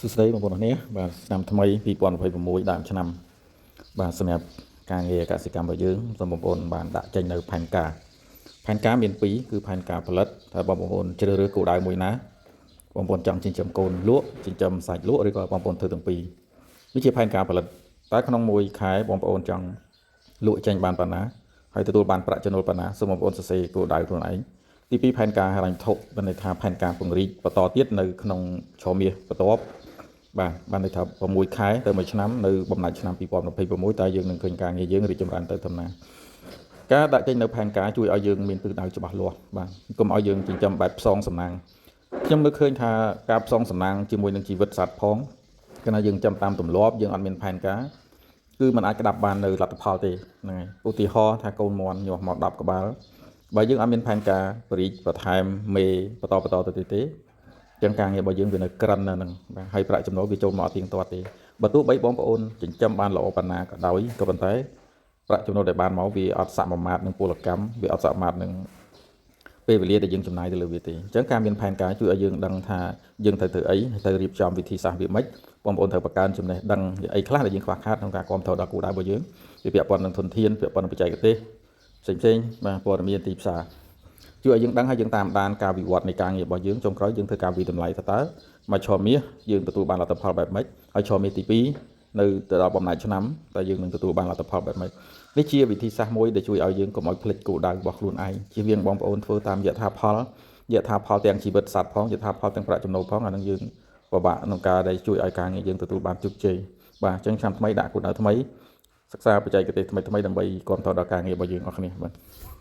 សួស្តីបងប្អូនអរគ្នាបាទឆ្នាំថ្មី2026ដើមឆ្នាំបាទសម្រាប់ការងារកសិកម្មរបស់យើងសូមបងប្អូនបានដាក់ចេញនៅផែនការផែនការមានពីរគឺផែនការផលិតថាបងប្អូនជ្រើសរើសគោលដៅមួយណាបងប្អូនចង់ចិញ្ចឹមកូនលក់ចិញ្ចឹមសាច់លក់ឬក៏បងប្អូនធ្វើទាំងពីរនេះជាផែនការផលិតតែក្នុងមួយខែបងប្អូនចង់លក់ចេញបានប៉ុណ្ណាហើយទទួលបានប្រាក់ចំណូលប៉ុណ្ណាសូមបងប្អូនសរសេរគោលដៅខ្លួនឯងទីពីរផែនការហិរញ្ញវត្ថុបានន័យថាផែនការពង្រីកបន្តទៀតនៅក្នុងឆមាសបន្ទាប់ បាទបានន័យថា6ខែទៅ1ឆ្នាំនៅបំណាច់ឆ្នាំ2026តើយើងនឹងឃើញការងារយើងរីកចម្រើនទៅធម្មតាការដាក់ចេញនៅផែនការជួយឲ្យយើងមានទិសដៅច្បាស់លាស់បាទកុំឲ្យយើងចិញ្ចឹមបែបផ្សងសំណាងខ្ញុំមើលឃើញថាការផ្សងសំណាងជាមួយនឹងជីវិតសត្វផងកាលណាយើងចាំតាមទម្លាប់យើងអត់មានផែនការគឺมันអាចក្តាប់បាននៅលទ្ធផលទេហ្នឹងហើយឧទាហរណ៍ថាកូនមាន់ញាស់មក10ក្បាលបើយើងអត់មានផែនការបរិចបន្ថែមមេបន្តបន្តទៅទៀតទេ ចឹងការងាររបស់យើងវានៅក្រិននៅហ្នឹងបាទហើយប្រាក់ចំណូលវាចូលមកអត់ទៀងទាត់ទេបើទោះបីបងប្អូនចិញ្ចឹមបានល្អប៉ុណ្ណាក៏ដោយក៏ប៉ុន្តែប្រាក់ចំណូលដែលបានមកវាអត់សមាមាត្រនឹងពលកម្មវាអត់សមាមាត្រនឹងពេលវេលាដែលយើងចំណាយទៅលើវាទេអញ្ចឹងការមានផែនការជួយឲ្យយើងដឹងថាយើងត្រូវធ្វើអីត្រូវរៀបចំវិធីសាស្ត្រវាម៉េចបងប្អូនត្រូវបង្កើនចំណេះដឹងអីខ្លះដែលយើងខ្វះខាតក្នុងការគ្រប់គ្រងដល់គោលដៅរបស់យើងវាពាក់ព័ន្ធនឹងធនធានពាក់ព័ន្ធនឹងបច្ចេកទេសផ្សេងៗបាទព័ត៌មានទីផ្សារ ជួយឲ្យយើងដឹងហើយយើងតាមដានការវិវត្តនៃការងាររបស់យើងចុងក្រោយយើងធ្វើការវិតម្លៃថាតើមួយឆមាសយើងទទួលបានលទ្ធផលបែបម៉េចហើយឆមាសទី2នៅទៅដល់បំណាច់ឆ្នាំតើយើងនឹងទទួលបានលទ្ធផលបែបម៉េចនេះជាវិធីសាស្ត្រមួយដែលជួយឲ្យយើងកុំឲ្យភ្លេចគោលដៅរបស់ខ្លួនឯងជៀសវាងបងប្អូនធ្វើតាមយថាផលយថាផលទាំងជីវិតសត្វផងយថាផលទាំងប្រាក់ចំណូលផងអានឹងយើងពិបាកក្នុងការដែលជួយឲ្យការងារយើងទទួលបានជោគជ័យបាទអញ្ចឹងឆ្នាំថ្មីដាក់គោលដៅថ្មីសិក្សាបច្ចេកទេសថ្មីៗដើម្បីគាំទ្រដល់ការងាររបស់យើងអស់គ្នាបាទ។